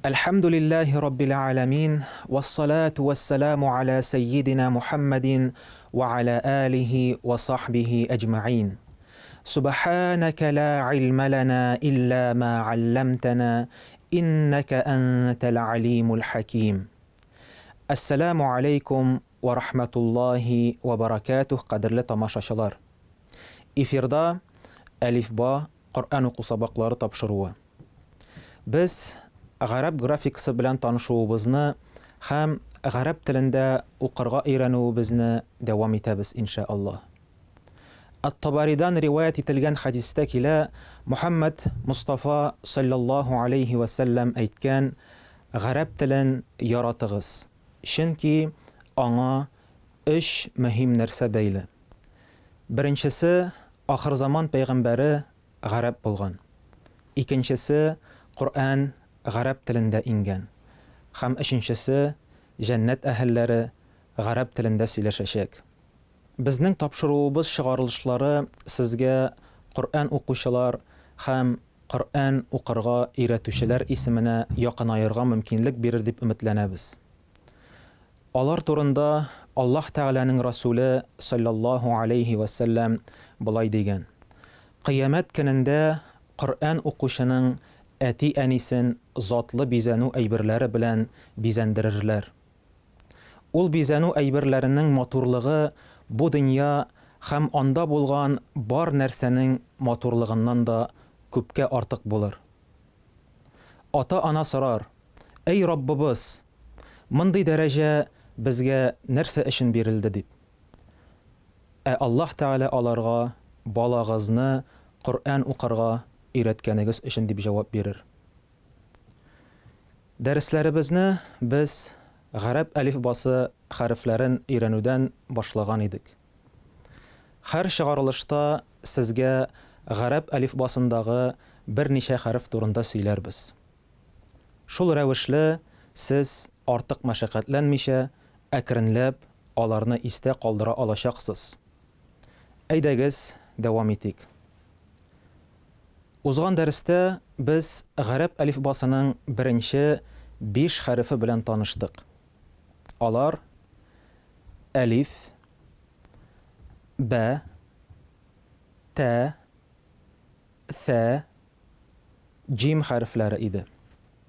Әлхәмдүлилләһи раббил галәмин, вассалату вассәламу аля сәййидина Мухаммадин ва аля алихи ва сахбихи әҗмәгыйн. Субханәкә ла гыйльмә ләнә илля ма алләмтәнә, иннәкә әнтәл алимул хәким. Әссәламу алейкум ва рахматуллаһи ва баракатуһ, кадерле тамашачылар. Эфирда Әлифба Коръән уку сабаклары тапшыруы. Без гарәп графикасы белән танышуыбызны һәм гарәп телендә укырга өйрәнүебезне дәвам итәбез, иншә Аллаһ. Ат-Табаридан риваять ителгән хәдистә килә, Мөхәммәд Мостафа салләллаһу алейһи вә сәлләм әйткән, Гарәп телен яратыгыз, чөнки аңа өч мөһим нәрсә бәйле. Беренчесе, ахырзаман пәйгамбәре гарәп булган. Икенчесе, Коръән гарәп телендә иңгән. Һәм өченчесе, җәннәт әһелләре гарәп телендә сөйләшәчәк. Безнең тапшыруыбыз чыгарылышлары сезгә Коръән укучылар һәм Коръән укырга өйрәтүчеләр исеменә якынаерга мөмкинлек бирер дип өметләнәбез. Алар турында Аллаһ Тәгаләнең Расүле салләллаһу аләйһи вә сәлләм болай дигән, Кыямәт көнендә Коръән укучының әти-әнисен затлы бизәнү әйберләре белән бизәндерерләр. Ул бизәнү әйберләренең матурлыгы бу дөнья һәм анда булган бар нәрсәнең матурлыгыннан да күпкә артык булыр. Ата-ана сорар, Әй Раббыбыз! Мондый дәрәҗә безгә нәрсә өчен бирелде? дип. Ә Аллаһ Тәгалә аларга, Балагызны Коръән укырга өйрәткәнегез өчен дип җавап бирер. Дәресләребезне без гарәп әлифбасы хәрефләрен өйрәнүдән башлаган идек. Һәр чыгарылышта сезгә гарәп әлифбасындагы берничә хәреф турында сөйләрбез. Шул рәвешле, сез, артык мәшәкатьләнмичә, әкренләп аларны истә калдыра алачаксыз. Әйдәгез, дәвам итик. Узган дәрестә без гарәп әлифбасының беренче биш хәрефе белән таныштык. Алар, әлиф, бә, тә, сә, җим хәрефләре иде.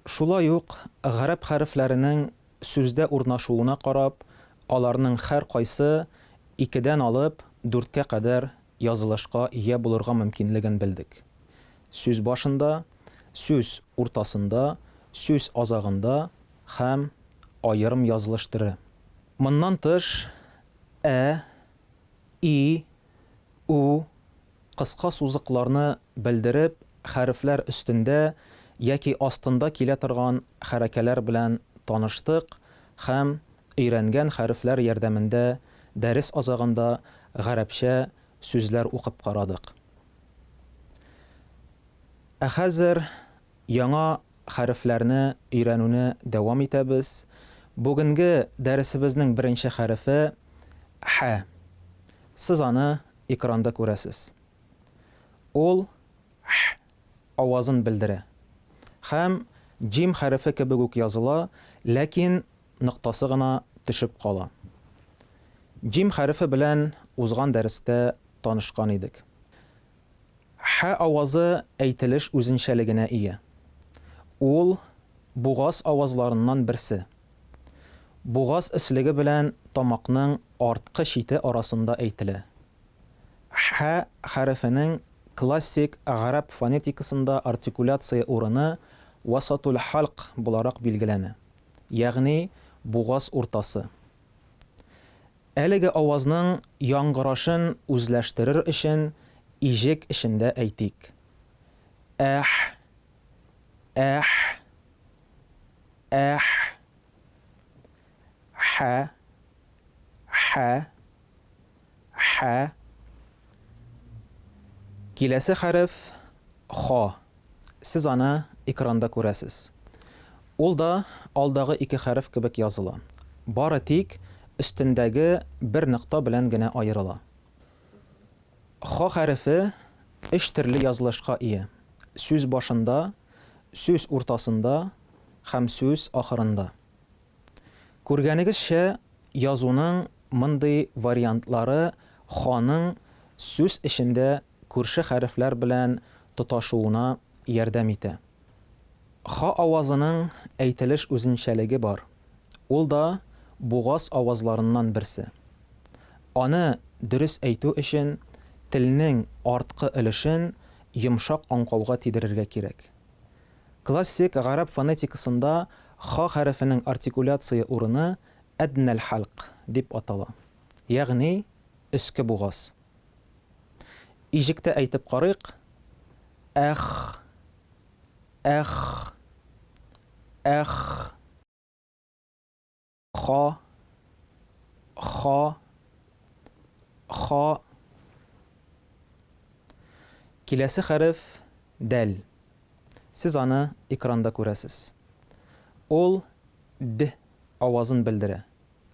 Шулай ук гарәп хәрефләренең сүздә урнашуына карап, аларның һәркайсы икедән алып дүрткә кадәр язылышка ия булырга мөмкинлеген белдек. Сүз башында, сүз уртасында, сүз азагында һәм аерым язылыш төре. Моннан тыш, ә, и, у, Кыска сузыкларны белдереп, хәрефләр өстендә яки астында килә торган хәрәкәләр белән таныштык һәм өйрәнгән хәрефләр ярдәмендә дәрес азагында гарәпчә сүзләр укып карадык. Ә хәзер яңа хәрефләрне өйрәнүне дәвам итәбез. Бүгенге дәресебезнең беренче хәрефе, хә. Сез аны экранда күрәсез. Ул х авазын белдерә. Һәм җим хәрефе кебек үк языла, ләкин ноктасы гына төшеп кала. Җим хәрефе белән узган дәрестә танышкан идек. Х авазы әйтелеш үзенчәлегенә ия. Ул, бугаз авазларыннан берсе. Бугаз өслеге белән тамакның арткы чите арасында әйтелә. Хә хәрефенең классик гарәп фонетикасында артикуляция урыны васатул хальк буларак билгеләнә, ягъни бугаз уртасы. Әлеге авазның яңгырашын үзләштерер өчен иҗек эчендә әйтик. Әх, әх, әх, хә, хә, хә. Киләсе хәреф ха. Сез аны экранда күрәсез. Ул да алдагы ике хәреф кебек языла. Бары тик өстендәге бер нокта белән генә аерыла. Ха хәрефе өч төрле язылышка ия, сүз башында, сүз уртасында һәм сүз ахырында. Күргәнегезчә, язуның мондый вариантлары х-ның сүз эчендә күрше хәрефләр белән тоташуына ярдәм итә. Х авазының әйтелеш үзенчәлеге бар. Ул да бугаз авазларыннан берсе. Аны дөрес әйтү өчен телнең арткы өлешен йомшак аңкауга тидерергә кирәк. Классик гарәп фонетикасында х хәрефенең артикуляция урыны әднәл хәлк дип атала, ягъни өске бугаз. Иҗектә әйтеп карыйк, әх, әх, әх. Ха, ха, ха. Киләсе хәреф дәл. Сез аны экранда күрәсез. Ул д авазын белдерә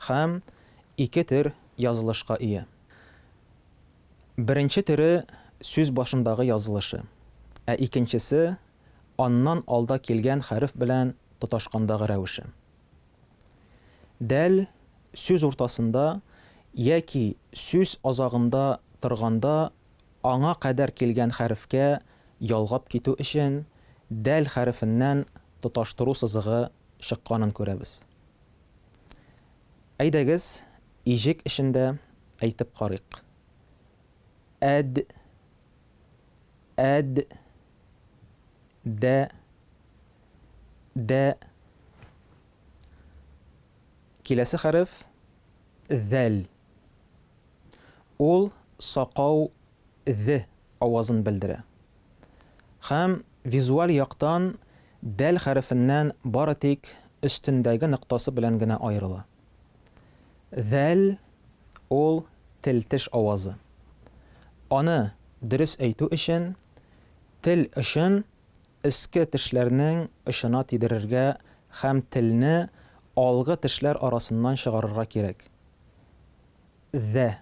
һәм ике төр язылышка ия. Беренче төре сүз башындагы язылышы, ә икенчесе аннан алда килгән хәреф белән тоташкандагы рәвеше. Дәл сүз уртасында яки сүз азагында торганда аңа кадәр килгән хәрефкә ялгап китү өчен дәл хәрефеннән тоташтыру сызыгы чыкканын күрәбез. Әйдәгез, иҗек эчендә әйтеп карыйк. Әд, әд, дә, дә. Киләсе хәреф зәл. Ул сакау ҙ авазын белдерә. Һәм визуаль яктан дәл хәрефеннән бары тик өстендәге ноктасы белән генә аерыла. Зәл ул тел-теш авазы. Аны дөрес әйтү өчен тел очын өске тешләрнең очына тидерергә һәм телне алгы тешләр арасыннан чыгарырга кирәк. Зә.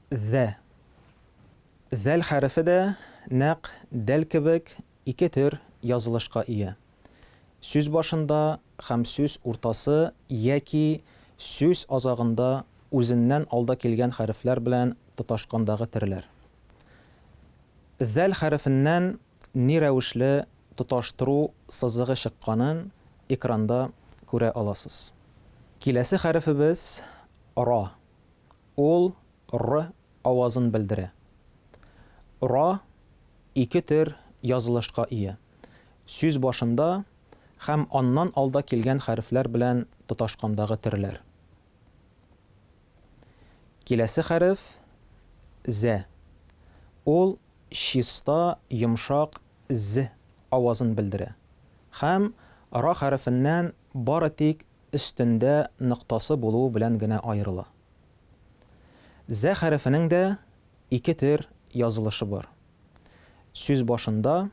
Зә. Зәл хәрефе дә нәкъ дәл кебек ике төр язылышка ия. Сүз башында һәм сүз уртасы яки сүз азагында үзеннән алда килгән хәрефләр белән тоташкандагы төрләр. Зәл хәрефеннән ни рәвешле тоташтыру сызыгы чыкканын экранда күрә аласыз. Киләсе хәрефебез ра. Ул р авазын белдерә. Ра ике төр язылышка ия. Сүз башында һәм аннан алда килгән хәрефләр белән тоташкандагы төрләр. Киләсе хәреф, зә. Ул чиста, йомшак з авазын белдерә һәм ра хәрефеннән бары тик өстендә ноктасы булуы белән генә аерыла. Зә хәрефенең дә ике төр язылышы бар. Сүз башында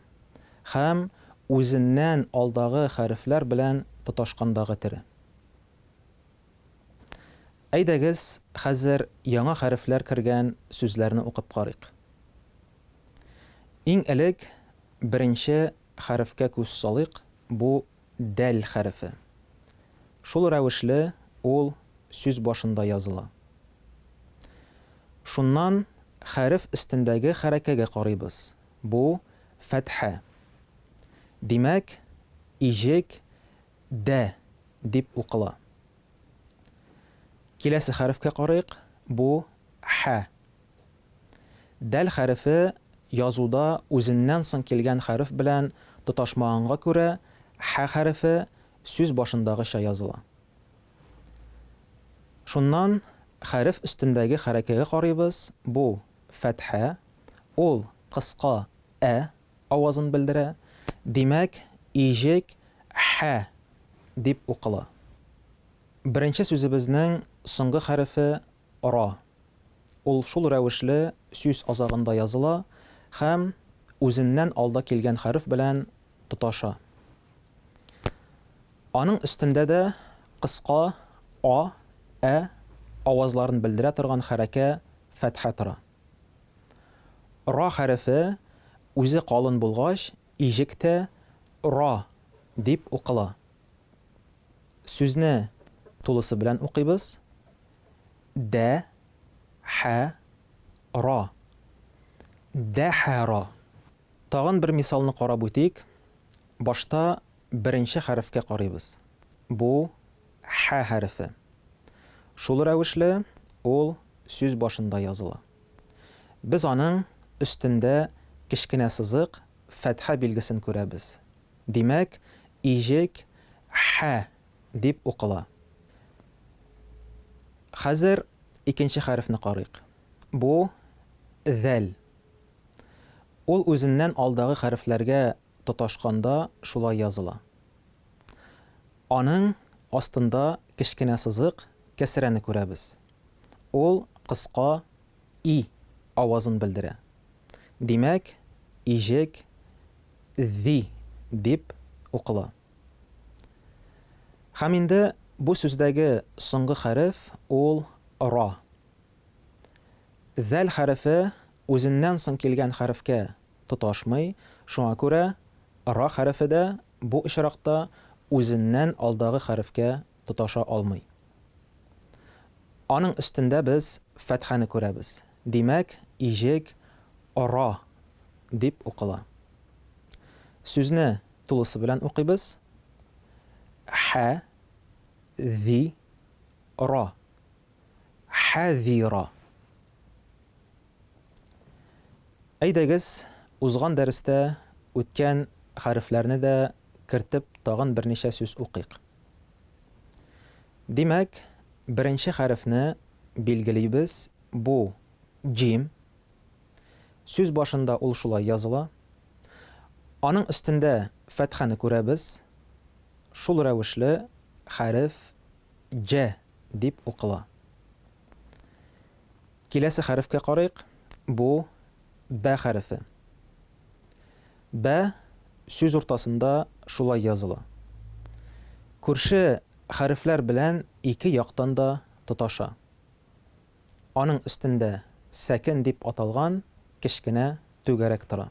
һәм үзеннән алдагы хәрефләр белән тоташкандагы төре. Әйдәгез, хәзер яңа хәрефләр кергән сүзләрне укып карыйк. Иң элек беренче хәрефкә күз салыйк, бу дәл хәрефе. Шул рәвешле ул сүз башында языла. Шуннан хәреф өстендәге хәрәкәгә карыйбыз, бу, фәтхә. Димәк, иҗек дә дип укыла. Киләсе хәрефкә карыйк, бу, хә. Дәл хәрефе язуда үзеннән соң килгән хәреф белән тоташмаганга күрә, хә хәрефе сүз башындагыча языла. Шуннан хәреф өстендәге хәрәкәгә карыйбыз, бу, фәтхә, ул кыска ә авазын белдерә, димәк, иҗек хә дип укыла. Беренче сүзебезнең соңгы хәрефе ра. Ул шул рәвешле сүз азагында языла һәм үзеннән алда килгән хәреф белән тоташа. Аның өстендә дә кыска а, ә авазларын белдерә торган хәрәкә фәтхә тора. Ра хәрефе үзе калын булгач, иҗек тә ра. дип укыла. Сүзне тулысы белән укыйбыз. Дә, хә, ра. Дәһәра. Тагын бер мисалны карап үтик. Башта беренче хәрефкә карыйбыз. Бу, хә хәрефе. Шул рәвешле ул сүз башында языла. Без аның өстендә кечкенә сызык, фәтхә билгесен күрәбез. Димәк, иҗек хә дип укыла. Хәзер икенче хәрефне карыйк. Бу, зәл. Ул үзеннән алдагы хәрефләргә тоташканда шулай языла. Аның астында кечкенә сызык, кәсрәне күрәбез. Ул кыска и авазын белдерә. Димәк, иҗек зи дип укыла. Һәм инде бу сүздәге соңгы хәреф ул ра. Зәл хәрефе үзеннән соң килгән хәрефкә тоташмый, шуңа күрә ра хәрефе дә бу очракта үзеннән алдагы хәрефкә тоташа алмый. Аның өстендә без фәтхәне күрәбез. Димәк, иҗек ра дип укыла. Сүзне тулысы белән укыйбыз. Хә, зи, ра. Хәзира. Әйдәгез, узган дәрестә үткән хәрефләрне дә кертеп тагын берничә сүз укыйк. Димәк, беренче хәрефне билгелибез, бу җим. Сүз башында ул шулай языла. Аның өстендә фәтхәне күрәбез. Шул рәвешле хәреф җ дип укыла. Киләсе хәрефкә карыйк. Бу бә хәрефе. Бә сүз уртасында шулай языла. Күрше хәрефләр белән ике яктан да тоташа. Аның өстендә сәкен дип аталган кечкенә түгәрәк тора.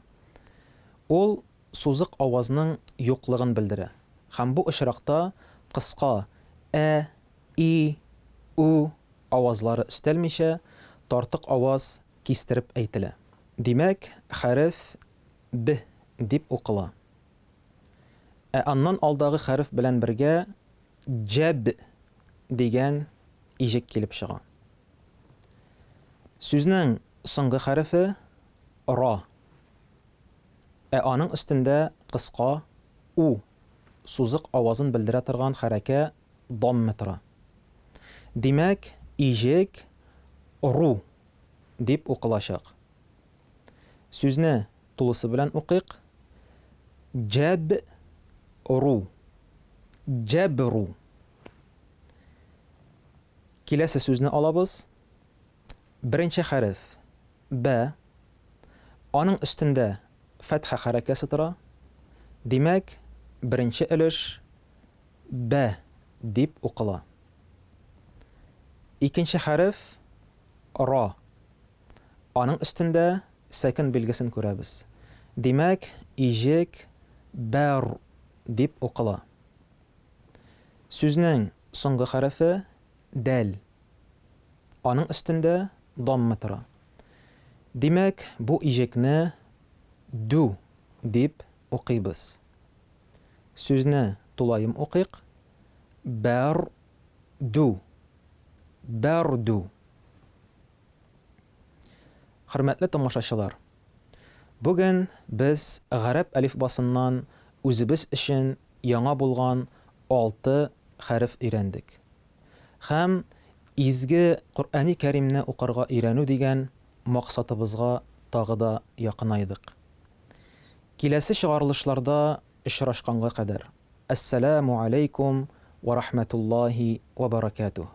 Ул сузык авазның юклыгын белдерә һәм бу очракта кыска ә, и, ү авазлары өстәлмичә, тартык аваз кистереп әйтелә. Димәк, хәреф б дип укыла. Ә аннан алдагы хәреф белән бергә җәб дигән иҗек килеп чыга. Сүзнең соңгы хәрефе ра. Ә аның өстендә кыска у сузык авазын белдерә торган хәрәкә дамме тора. Димәк, иҗек ру дип укылачак. Сүзне тулысы белән укыйк. Җәб ру. Җәбру. Киләсе сүзне алабыз. Беренче хәреф бә. Аның өстендә фәтхә хәрәкәсе тора. Димәк, беренче өлеш бә дип укыла. Икенче хәреф ра. Аның өстендә сәкен билгесен күрәбез. Димәк, иҗек бәр дип укыла. Сүзнең соңгы хәрефе дәл. Аның өстендә дамма тора. Димәк, бу иҗекне дү дип укыйбыз. Сүзне тулаем укыйк, бәр дү, бәрдү. Хөрмәтле тамашачылар! Бүген без гарәп әлифбасыннан үзебез өчен яңа булган алты хәреф өйрәндек. Һәм изге Коръәни Кәримне укырга өйрәнү дигән максатыбызга тагы да якынайдык. Киләсе чыгарылышларда очрашканга кадәр, Әссәләмү аләйкүм вә рахмәтуллаһи вә бәрәкәтүһ.